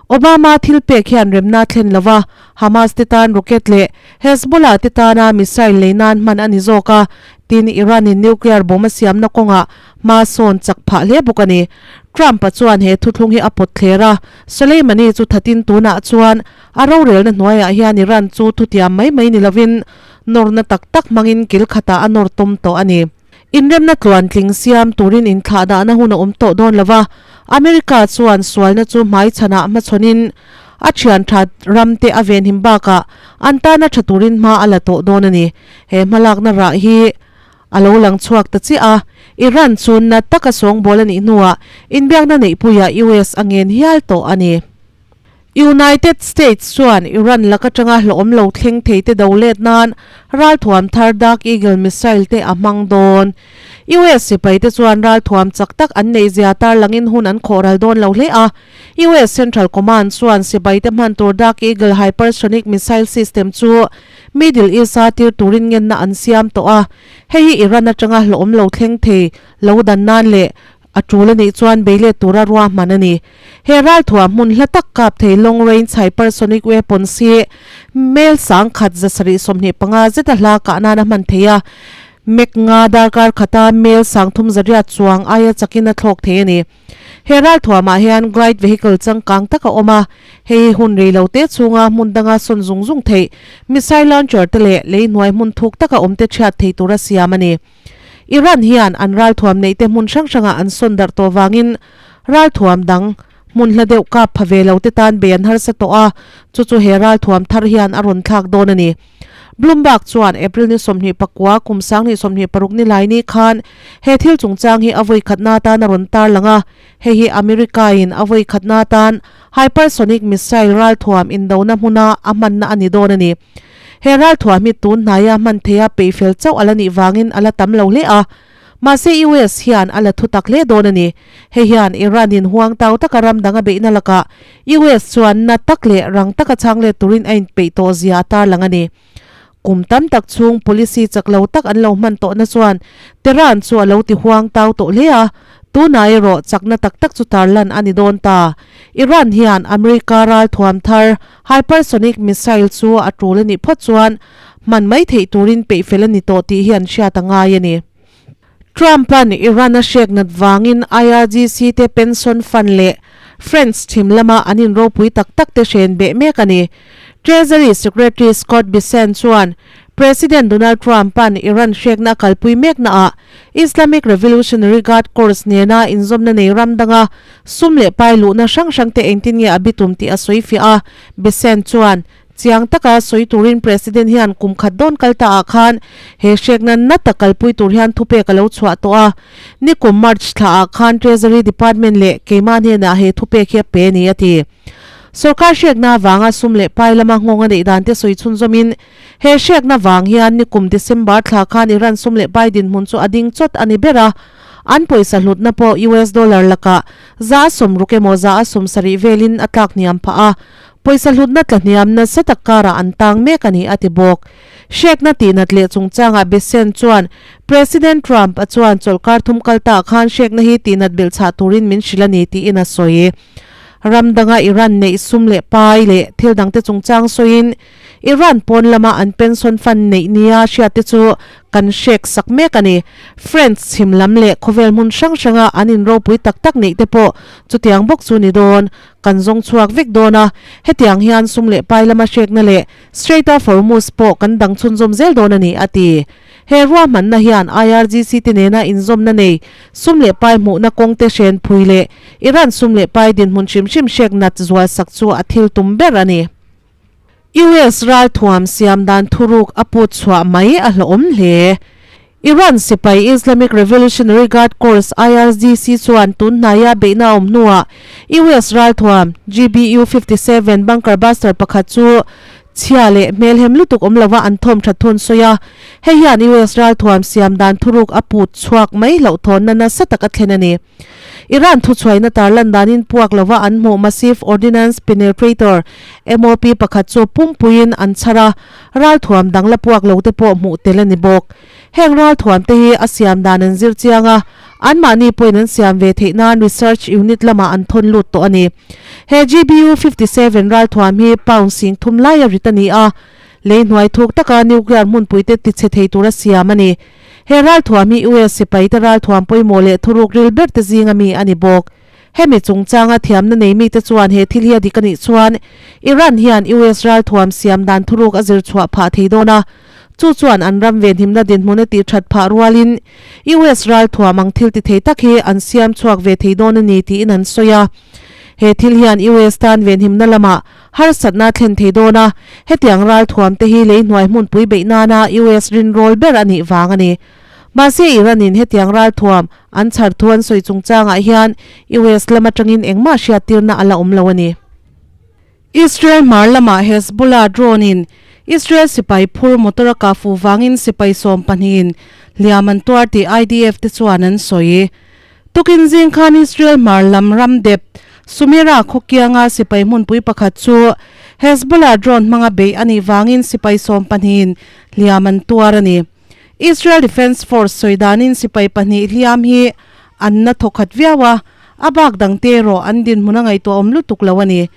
Obama thil pek hian remna thlen lova Hamas te tan rocket leh Hezbollah te tana missile lei nan hman a ni zawk a, tin Iran in nuclear bomb a siamna kawngah hma sawn chak phah hle bawk a ni. Trump-a chuan he thuthlung hi a pawt thler a, Soleimani chu thatin tunah chuan a rorelna hnuaiah hian Iran chu thutiam mai mai ni lovin nawrna tak tak hmangin kil khatah a nawr tawm tawh a ni. Inremna tluantling siam turin inthlahdahna hun a awm tawh dawn lo va, America chuan sualna chu hmaichhanah hmachhawnin a thian tha ramte a venhim bakah an tana tha turin hma a la tawh dawn a ni. He hmalakna rah hi a lo lang chhuak ta chiah a, Iran chu na taka sawngbawl a nih hnuah inbiakna neihpuiah US a ngen hial tawh a ni. United States chuan Iran lak atanga hlawhawm lo thleng thei te do let nan ralthuam thar Dark Eagle missile te a hmang dawn. US sipai te chuan ralthuam chak tak an neih zia tarlangin hun an khawh ral dawn lo hle a. US Central Command chuan sipai te hman tur Dark Eagle hypersonic missile system chu Middle East-a tir turin ngenna an siam tawh a. Hei hi Iran atanga hlawhawm lo thleng thei lo dan nan leh A tul a nih chuan bei let tura ruahman a ni. He ralthuam hmun hla tak kap thei long range hypersonic weapons hi mel sangkhat 725 zeta hla kah nan a hman thei a, Mach nga darkar khata mel 300 chuang aia chakin a thlawk thei a ni. He ralthuamah hian glide vehicle changkang tak a awm a, hei hi hun rei lo te chhunga hmun danga sawn zung zung theih missile launcher te leh lei hnuai hmun thuk taka awm te chhiat thei tura siam a ni. Iran hian an ralthuam neihte hmun hrang hrangah an sawn darh tawh vangin ralthuam dang hmun hla deuh kap pha ve lo te tan bei an harsa tawh a, chu chu he ralthuam thar hian a rawn thlak dawn a ni. Bloomberg chuan April ni 29 kum 2026 ni lai ni khan he thil chungchang hi a vawi khatna atan a rawn tarlang a, hei hi America in a vawi khatna atan hypersonic missile ralthuam indona hmuna a hmanna a ni dawn a ni. He ralthuam hi tun hnaia hman theia peihfel chauh a la nih vangin a la tam lo hle a, mahse US hian a la thu tak hle dawn a ni. Hei hian Iran in huang tau taka ram dang a beihna lakah US chuan na tak leh rang taka chhang let turin a inpeih tawh zia a tarlang a ni. Kum tam tak chhung policy chak lo tak an lo hman tawhna chuan Tehran chu a lo ti huang tau tawh hle a, Tunah erawh chakna tak tak chu tarlan a ni dawn ta. Iran hian America ralthuam thar hypersonic missile chu a tul a nih phawt chuan hman mai theih turin peihfel a ni tawh tih hi an hriat a ngai a ni. Trump-a'n Iran a hrek nat vangin IRGC te pension fund leh French thim lama an inropui tak tak te hren beh mek a ni. Treasury Secretary Scott Bessent chuan President Donald Trump-a'n Iran hrekna a kalpui meknaah Islamic Revolutionary Guard Corps nena inzawmna nei ram danga sum leh pai luhna hrang hrangte engtin nge a bitum tih a sawi fiah a. Bessent chuan, Chiang taka sawi turin President hian kum khat dawn kal ta ah khan he hrekna na tak kalpui tur hian thupek a lo chhuah tawh a. Nikum March thla ah khan Treasury Department leh keimah hnenah he thupek hi a pe a ni, a ti. Sorkar hrekna avanga sum leh pai lama nghawng a neih dan te sawi chhunzawmin he hrekna vang hian nikum December thla khan Iran sum leh pai dinhmun chu a ding chawt a ni ber a, an pawisa hlutna pawh US dollar lakah 60% emaw 70% velin a tlak hniam phah a, pawisa hlutna tla hniam nasa tak karah an tang mek a ni a ti bawk. Hrekna tihnat leh chungchangah Bessent chuan President Trump a chuan chawlhkar thum kal ta khan hrekna hi tihnat belhchhah turin min hrilh a ni tiin a sawi. Ram danga Iran neih sum leh pai leh thil dangte chungchang sawiin Iran pawn lama an pension fund neih nia hriatte chu kan hrek sak mek a ni. French chhim lam leh khawvel hmun hrang hranga an inropui tak tak neihte pawh chutiang bawk chu ni dawn. Kan zawng chhuak vek dawn a, hetiang hian sum leh pai lama hrekna leh Strait of Hormuz pawh kan dang chhunzawm zel dawn a ni, a ti. He ruahmanna hian IRGC te nena inzawmna nei sum leh pai hmuhna kawng te hren phui leh Iran sum leh pai dinhmun hrim hrim hrek nat zual sak chu a thil tum ber a ni. US ralthuam siam dan thuruk a put chhuah mai a hlawhawm hle. Iran sipai Islamic Revolutionary Guard Corps, IRGC, chuan tun hnaia beihna a awm hnuah US ralthuam GBU 57 bunker buster pakhat chu chhia leh hmelhem lutuk awm lova an thawm that thun sawi a. Hei hian US ralthuam siam dan thuruk a put chhuak mai hlauhthawnna nasa tak a thlen a ni. Iran thuchhuaina tarlan danin puak lova an hmuh Massive Ordnance Penetrator, MOP, pakhat chu pumpuiin an chhar a, ralthuam dang la puak lo te pawh hmuh tel a ni bawk. Heng ralthuam te hi a siam dan an zir chiang a, anmahni pawhin an siam ve theih nan research unit lamah an thawn lut tawh a ni. He GBU 57 ralthuam hi pound sing thum laia rit a ni a, lei hnuai thuk taka nuclear hmunpuite tichhe thei tura siam a ni. He ralthuam hi US sipaite ralthuam pawimawh leh thuruk ril ber te zinga mi a ni bawk. Hemi chungchanga thiamna nei mite chuan he thil hi a dik a nih chuan Iran hian US ralthuam siam dan thuruk a zir chhuah phah thei dawn a, chu chuan an ram venhimna dinhmun a tih that phah rualin US ralthuam ang thil ti thei tak hi an siam chhuak ve thei dawn a ni tiin an sawi a. He thil hian US tan venhimna lamah harsatna a thlen thei dawn a, hetiang ralthuam te hi lei hnuai hmunpui beih nana US rinrawl ber a nih vang a ni. Mahse Iran in hetiang ralthuam an chhar thu an sawi chungchangah hian US lam atangin engmah hriattirna a la awm lo a ni. Israel hmar lamah Hezbollah drone in Israel sipai phur motor a kah fuh vangin sipai 12 in hliam an tuar tih IDF te chuan an sawi. Tukin zing khan Israel hmar lam ram dep Sumira khaw kianga sipai hmunpui pakhat chu Hezbollah drone hmanga beih a nih vangin sipai 12 in hliam an tuar a ni. Israel Defence Force sawi danin sipai pahnih hliam hi an na thawkhat viau a, a bak dangte erawh an dinhmun a ngaihtuah awm lutuk lo a ni.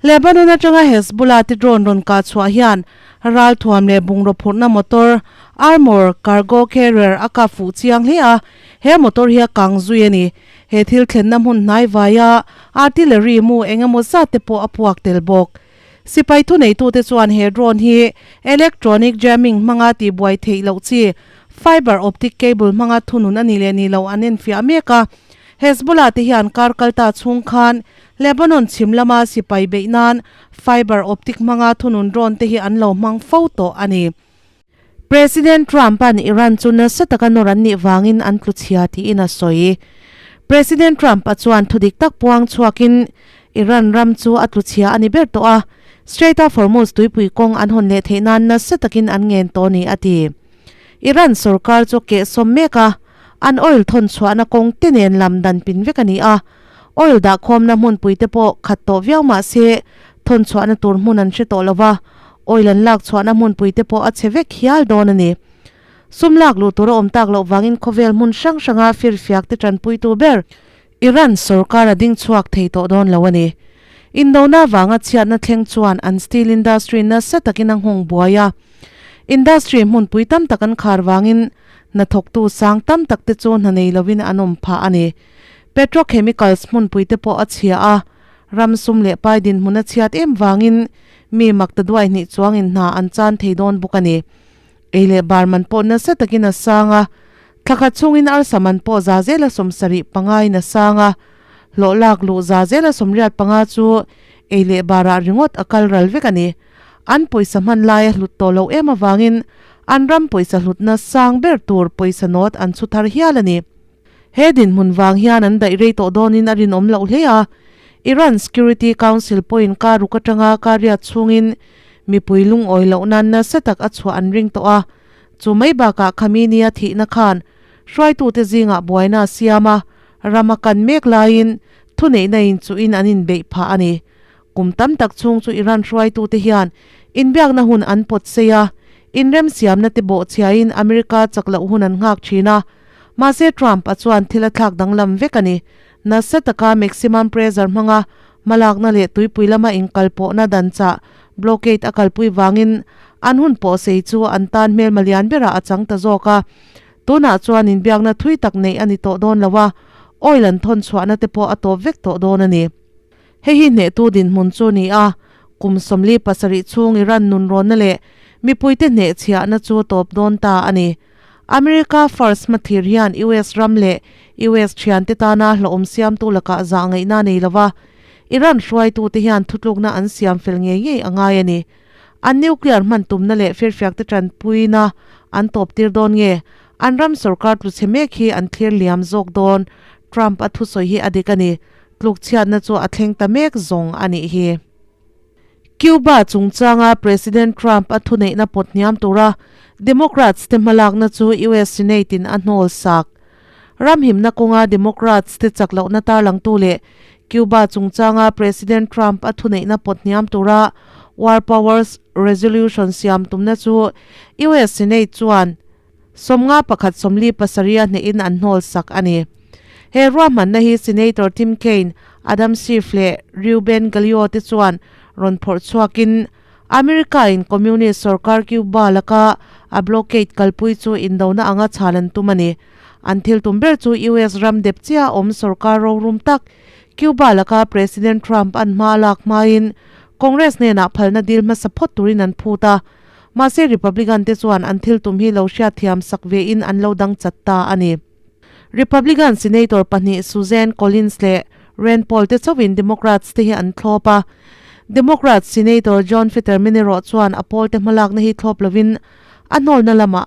Lebanon atanga Hezbollah te drone rawn kah chhuah hian ralthuam leh bungraw phurhna motor, armour cargo carrier, a kap fuh chiang hle a, he motor hi a kang zui a ni. He thil thlenna hmun hnai vaia artillery mu eng emaw zat te pawh a puak tel bawk. Sipai thuneitute chuan he drone hi electronic jamming hmanga tihbuai theih loh chi fiber optic cable hmanga thunun a nih leh nih loh an enfiah mek a. Hezbollah te hian kar kalta chhung khan Lebanon chhim lama sipai beih nan fiber optic hmanga thunun drone te hi an lo hmang fo tawh a ni. President Trump-a'n Iran chu nasa taka nawr an nih vangin an tlu chhia tiin a sawi. President Trump-a chuan thudik tak puang chhuakin Iran ram chu a tlu chhia a ni ber tawh a, Strait of Hormuz tuipui kawng an hawn leh theih nan nasa takin an ngen tawh a ni a ti. Iran sorkar chu keh sawm mek a, an oil thawn chhuahna kawng te nen lam dan pin vek a ni a, Oil dahkhawmna hmunpui te pawh khat tawh viau mah se thawn chhuahna tur hmun an hre tawh lo va, oil an lak chhuahna hmunpui te pawh a chhe vek hial dawn a ni. Sum lak luh tur a awm tak loh vangin khawvel hmun hrang hranga firfiak te tanpuitu ber Iran sorkar a ding chhuak thei tawh dawn lo a ni. Indona vanga chhiatna thleng chuan an steel industry nasa takin a nghawng buai a, industry hmunpui tam tak an khar vangin hnathawktu sang tam tak te chu hna nei lovin an awm phah a ni. Petrochemicals hmunpui te pawh a chhia a, ram sum leh pai dinhmun a chhiat em vangin mi mak ta duai hnih chuangin hna an chan thei dawn bawk a ni. Ei leh bar man pawh nasa takin a sang a, thla khat chhungin arsa man pawh za zela 75 in a sang a, hlawh lak luh za zela 85 chu ei leh barah ringawt a kal ral vek a ni. An pawisa hman laia hlut tawh loh em avangin an ram pawisa hlutna sang ber tur pawisa nawt an chhu thar hial a ni. He dinhmun vang hian an daih rei tawh dawnin a rinawm loh hle a, Iran Security Council pawhin kar ruk atanga kar riat chhungin mipui lungawi loh nan nasa tak a chhuah an ring tawh a, chu mai bakah Khamenei-a thihna khan hruaitute zingah buaina a siam a, ram a kan mek laiin thuneihna inchuhin an inbeih phah a ni. Kum tam tak chhung chu Iran hruaitute hian inbiakna hun an pawt sei a, inremsiamna te bawhchhiain America chak loh hun an nghak thin a, Mahse Trump a chuan thil a thlak danglam vek a ni. Nasa taka maximum pressure hmanga hmalakna leh tuipui lama inkalpawhna dan chah, blockade, a kalpui vangin an hun pawhsei chu an tan hmelma lian berah a chang ta zawk a. Tunah chuan inbiakna thui tak neih a ni tawh dawn lo a, oil an thawn chhuahna te pawh a tawp vek tawh dawn a ni. Hei hi hnehtu dinhmun chu ni a, kum 47 chhung Iran nunrawnna leh mipuite hnehchhiahna chu tawp dawn ta a ni. America First hmathlir hian US ram leh US thiante tana hlauhawm siamtu lakah zah ngaihna nei lova Iran hruaitute hian thutlukna an siam fel ngei ngei a ngai a ni. An nuclear hman tumna leh firfiakte tanpuina an tawp tir dawn nge? An ram sorkar tluchhe mek hi an thlir liam zawk dawn? Trump a thusawi hi a dik a ni. Tlukchhiatna chu a thleng ta mek zawng a nih hi. Cuba chungchanga President Trump a thuneihna pawt hniam tura Democrats te hmalakna chu US Senate in a hnawl sak. Ramhimna kawnga Democrats te chak lohna tarlangtu leh Cuba chungchanga President Trump a thuneihna pawt hniam tura War Powers Resolution siam tumna chu US Senate chuan 51 47 a hnehin an hnawl sak a ni. He ruahmanna hi Senator Tim Kaine, Adam Schiff leh Reuben Gallio te chuan rawn phawrh chhuakin America in Communist sorkar Cuba laka a blockade kalpui chu indona anga chhal an tum a ni. An thil tum ber chu US ram dep chiah awm sorkar rorum tak Cuba laka President Trump an hma a lak hmain Congress hnenah phalna dil hmasa phawt turin an phut a. Mahse Republican te chuan an thil tum hi lo hriatthiam sak vein an lo dang chat ta a ni. Republican Senator pahnih Suzanne Collins leh Rand Paul te chauhin Democrats te hi an thlawp a. Democrats Senator John Fetterman erawh chuan a pawlte hmalakna hi thlawp lovin a hnawlna lamah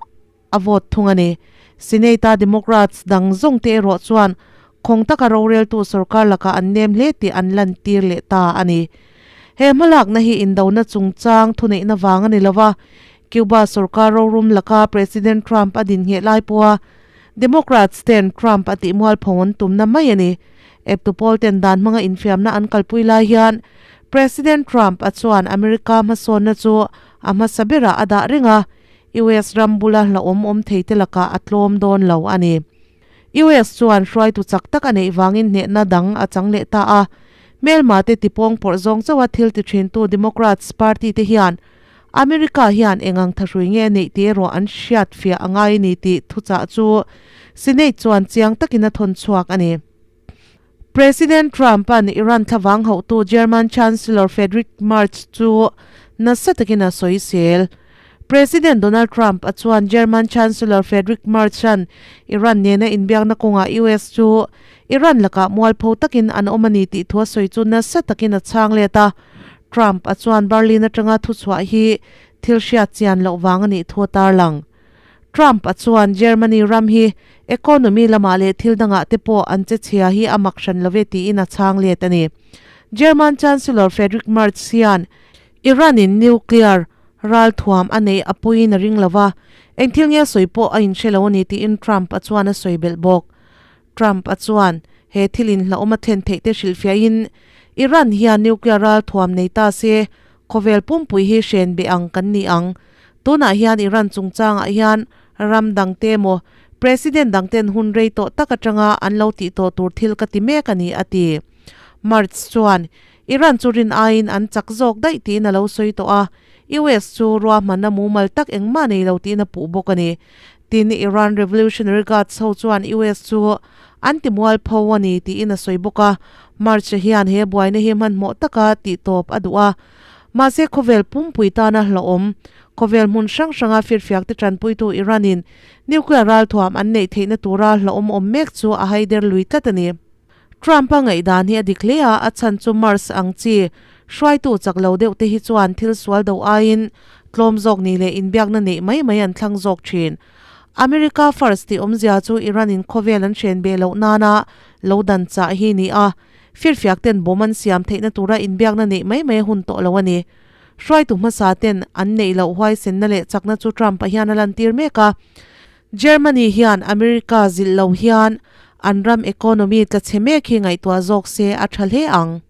a vote thung a ni. Senate-a Democrats dang zawng te erawh chuan khawng taka roreltu sorkar lakah an nem hle tih an lantir leh ta a ni. He hmalakna hi indona chungchang thuneihna vang a ni lova, Cuba sorkar rorum laka President Trump a din ngheh lai pawha Democrats ten Trump a tih mualpho an tumna mai a ni. Eptu pawl ten dan hmanga infiamna an kalpui lai hian President Trump a chuan America hmasawnna chu a hmasa berah a dah reng a, US ram bula hlauhawm awm thei te lakah a tlawm dawn lo a ni. US chuan hruaitu chak tak a neih vangin hnehna dang a chang leh ta a. Hmelma te tipawng pawrh zawng chauha thil ti thintu Democrats party te hian America hian eng ang thahrui nge a neih tih erawh an hriat fiah a ngai a ni tih thuchah chu Senate chuan chiang takin a thawn chhuak a ni. President Trump-a'n Iran thlavang hauhtu German Chancellor Friedrich Merz chu nasa takin a sawisel. President Donald Trump-a chuan German Chancellor Friedrich Merz-a'n Iran nena inbiakna kawngah US chu Iran lakah mualpho takin an awm a ni tih thu a sawi chu nasa takin a chhang let a. Trump-a chuan Berlin atanga thuchhuah hi thil hriat chian loh vang a nih thu a tarlang. Trump-a chuan Germany ram hi economy lamah leh thil dangah te pawh an che chhia hi a mak hran lo ve tiin a chhang let a ni. German Chancellor Friedrich Merz hian Iran-in nuclear ralthuam a neih a pawiin a ring lo va, eng thil nge sawi pawh a inhre lo a ni tiin Trump-a chuan a sawi belh bawk. Trump-a chuan he thil inhlauhawm a thlen theih te hrilhfiahin, Iran hian nuclear ralthuam nei ta se, khawvel pumpui hi hren beh ang kan ni ang. Tunah hian Iran chungchangah hian ram dangte emaw President dangten hun rei tawh tak atanga an lo tih tawh tur thil ka ti mek a ni, a ti. Merz chuan, Iran chu rin aiin an chak zawk daih tiin a lo sawi tawh a, US chu ruahmanna mumal tak engmah nei lo tiin a puh bawk a ni. Tin, Iran Revolutionary Guards ho chuan US chu an ti mualpho a ni tiin a sawi bawk a, March hian he buaina hi hmanhmawh taka tihtawp a duh a. Mahse khawvel pumpui tana hlauhawm, khawvel hmun hrang hranga firfiakte tanpuitu Iran-in nuclear ralthuam an neih theihna tura hlauhawm awm mek chu a haider lui tlat a ni. Trump-a ngaihdan hi a dik hle a, a chhan chu Mars ang chi hruaitu chak lo deuh te hi chuan thil sual do aiin tlawm zawk ni leh inbiakna neih mai mai an thlang zawk thin. America First tih awmzia chu Iran-in khawvel an hren beh loh nana lo dan chah hi ni a, firfiak ten bawm an siam theihna tura inbiakna neih mai mai a hun tawh lo a ni. Hruaitu hmasa ten an neih loh huaisenna leh chakna chu Trump-a hian a lantir mek a. Germany hian America zilh lo hian an ram economy tla chhe mek hi ngaihtuah zawk se a tha hle ang.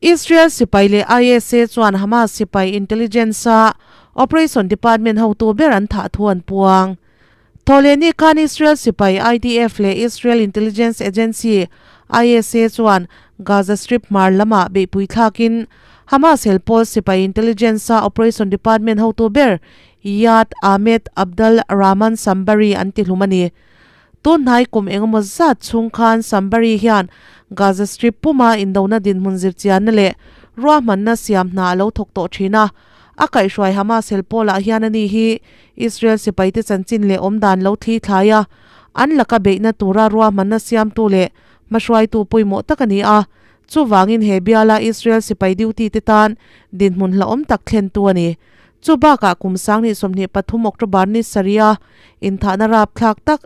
Israel sipai leh ISA chuan Hamas sipai intelligence-a Operation Department hotu ber an thah thu an puang. Thawhlehni khan Israel sipai IDF leh Israel Intelligence Agency, ISA, chuan Gaza Strip hmar lamah beihpui thlakin Hamas helpawl sipai intelligence-a Operation Department hotu ber Iyad Ahmed Abdel Rahman Sambari an ti hlum a ni. Tun hnai kum engemaw zat chhung khan Sambari hian Gaza Strip puma indona dinhmun zirchianna leh ruahmanna siam hna a lo thawk tawh thin a. A kaihhruai Hamas hel pawlah hian ani hi Israel sipaite chanchin leh awmdan lo thli thlai a, an laka beihna tura ruahmanna siamtu leh hmahruaitu pawimawh tak a ni a. Chuvangin he biala Israel sipai duty te tan dinhmun hlauhawm tak thlentu a ni. Chu bakah kum 2023 October ni sarih a inthahna rapthlak tak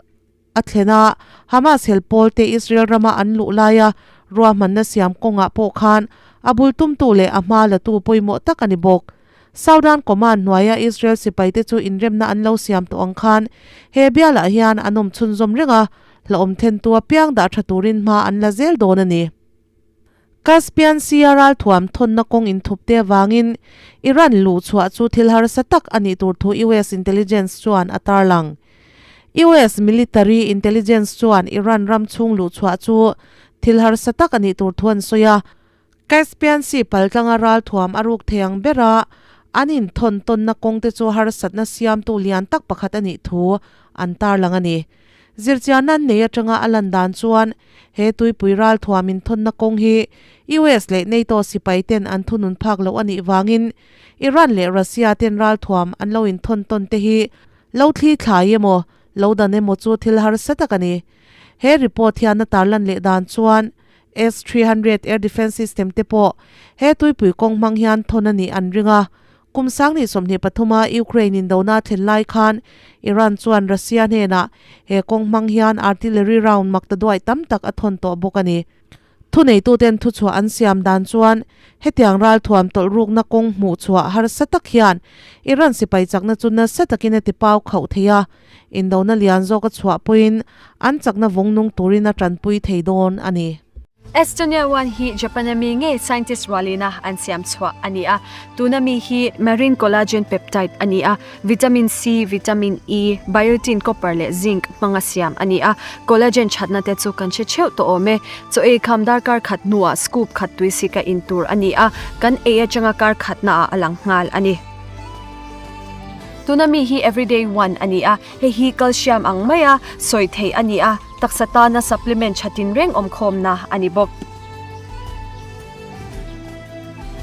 a thlen a, Hamas hel pawl te Israel rama an luh laia ruahmanna siam kawngah pawh khan a bul tumtu leh a hma latu pawimawh tak a ni bawk. Southern Command hnuaia Israel sipaite chu inremna an lo siam tawh ang khan he bialah hian an awm chhunzawm reng a, hlauhawm thentu apiang dah tha turin hma an la zel dawn a ni. Caspian Sea-a ralthuam thawnna kawng inthupte avangin Iran luh chhuah chu thil harsa tak a nih tur thu US intelligence chuan a tarlang. US military intelligence chuan Iran ram chhung luh chhuah chu thil harsa tak a nih tur thu an sawi a. Caspian Sea paltlanga ralthuam a ruk thei ang bera an inthawn tawnna kawngte chu harsatna siamtu lian tak pakhat a nih thu an tarlang a ni. Zirchian an nei atanga a lan dan chuan he tuipui ralthuam inthawnna kawng hi US leh NATO sipai ten an thunun phak loh a nih vangin Iran leh Russia ten ralthuam an lo inthawn tawn te hi lo thli thlai emaw lo dan emaw chu thil harsa tak a ni. He report hian a tarlan leh dan chuan S-300 air defence system te pawh he tuipui kawng hmang hian thawn a nih an ring a. Kum 2023 a Ukraine indona thlen lai khan Iran chuan Russia hnenah he kawng hmang hian artillery round makta duai tam tak a thawn tawh bawk a ni. Thuneituten thuchhuah an siam dan chuan hetiang ralthuam tawlhrukna kawng hmuh chhuah harsa tak hian Iran sipai chakna chu nasa takin a tipau khauh thei a, indona lian zawk a chhuah pawhin an chakna vawng nung turin a tanpui thei dawn a ni. Estonia one hi Japan a mi ngei scientist rualina an siam chhuah a ni a, tuna mi hi marine collagen peptide a ni a, vitamin C, vitamin E, biotin, copper leh zinc hmanga siam a ni a, collagen thatna te chu kan hre theuh tawh awm e. Chaw ei kham darkar khat hnuah scoop khat tui sika in tur a ni a, kan ei atanga kar khatnaah a lang nghal a ni. Tuna mi hi everyday one a ni a, hei hi calcium ang maia sawi theih a ni a, Taksa tana supplement tha tinreng awmkhawmna a ni bawk.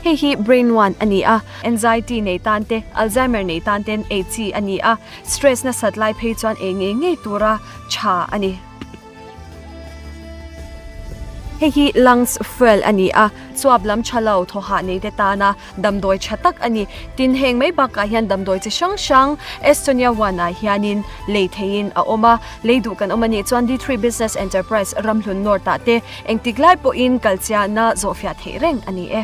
Hei hi Brain One a ni a, anxiety nei tan te, Alzheimer nei tan ten ei chi a ni a, stress nasat lai phei chuan ei ngei ngei tura tha a ni. Hei hi Lungs Fuel a ni a, chuap lam tha lo thawhah nei te tana Damdawi tha tak a ni. Tin, heng mai bakah hian damdawi chi hrang hrang Estonia One ah hianin lei theihin a awm a. Lei duh kan awm a nih chuan D3 Business Enterprise Ramhlun North ah te engtik lai pawhin kalchiahna zawhfiah theih reng a ni e.